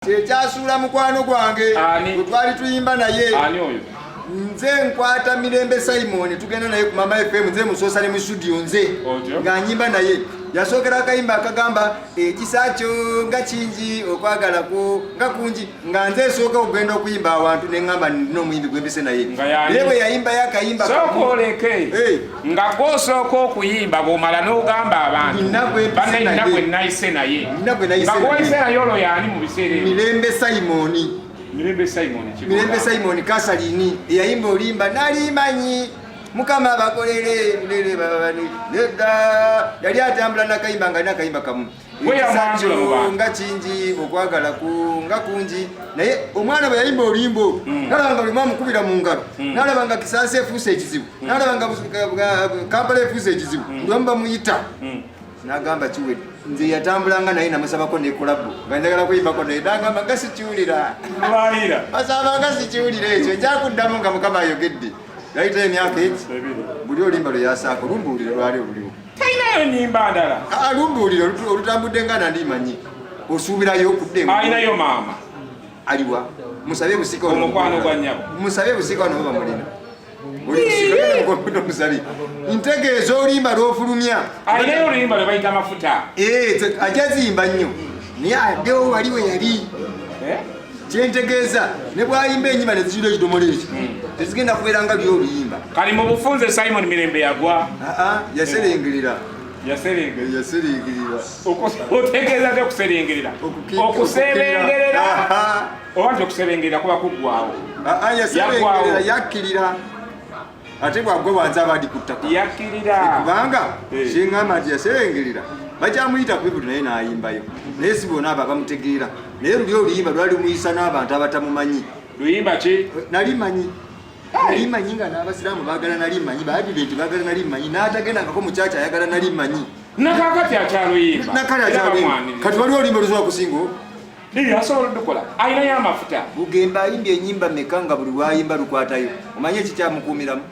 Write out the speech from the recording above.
Kyekyasuula mukwano gwange gwe twali tuyimba naye. Nze nkwata Mirembe Simon, tugenda naye ku Mama FM, nze musoosa ne mu studio, nze nga nyimba naye. Yasookera akayimba akagamba ekisa kyo nga kingi, okwagala kwo nga kungi, nga nze esooka okugenda okuyimba awantu ne ŋŋamba nina omuyimbi gwe mpise naye. Naye bwe yayimbayo akayimba sooka oleke nga gw'osooka okuyimba, bw'omala n'ogamba abantu banna gwe nayise naye, nga gw'oyise naye olwo yaani mu biseera ebyo? Mirembe Simoni. Mirembe Simoni. Mirembe Simoni Kasalini eyayimba olimba nalimanyi Mukama abakolere lere babani nedda. Yali atambula nakayimba nga alina akayimba kamu nga kingi, okwagala ku nga kungi. Naye omwana bwe yayimba oluyimba olwo, nalaba nga buli mwamukubira mu ngalo, nalaba nga Kisaasi efuuse ekizibu, nalaba nga Kampala efuuse ekizibu, buli wamu bamuyita. Nagamba kiwedde. Nze yatambulanga naye namusabako ne collabo nga njagala kuyimbako naye, nagamba nga sikiwulira, basaba nga sikiwulira ekyo, njakuddamu nga Mukama ayogedde. Yayita emyaka eki buli oluyimba lwe yasaako lumbuulire lwali oluliwo. Talinayo nyimba ndala? Lumbuulire olutambudde nga nandimanyi osuubirayo okudda. Alinayo maama. Aliwa? Musabe busika. Omukwano gwa nnyabo. Musabe busika wano bamulina omusabi ntegeeza oluyimba lwofulumya. Alinayo oluyimba lwe bayita Amafuta. Ajazimba nnyo naye addewo wali we yali. Kyentegeeza ne bwayimba enyimba nezijula ekidomola ekyo, tezigenda kubeera nga lyo oluyimba. Kali mu bufunze Simon Mirembe yagwa. Yaserengerera. Yaserengerera. Yaserengerera. Otegeeza te okuserengerera? Okuserengerera oba nti okuserengerera kuba kuggwawo? Yaserengerera, yakkirira, ate bwagwa wansi aba adi ku ttaka. Yakkirira. Kubanga kyeŋŋamba nti yaserengerera, bakyamuyita kwibuti naye n'ayimbayo, naye si bona abo abamutegeera. Naye luli oluyimba lwali lumuyisa n'abantu abatamumanyi. Luyimba ki? Nali manyi, nali manyi nga n'abasiraamu baagala nali manyi, baadiventi baagala nali manyi, n'atagendangako mu kyaki ayagala nali manyi. Nakakati akyaluyimba. Nakati akyaluyimba. Kati waliwo oluyimba olusobola kusinga olwo? Asobola odukola, alinayo Amafuta. Bugembe ayimbye enyimba meka nga buli lwayimba lukwatayo? Omanye ekikyamukuumiramu?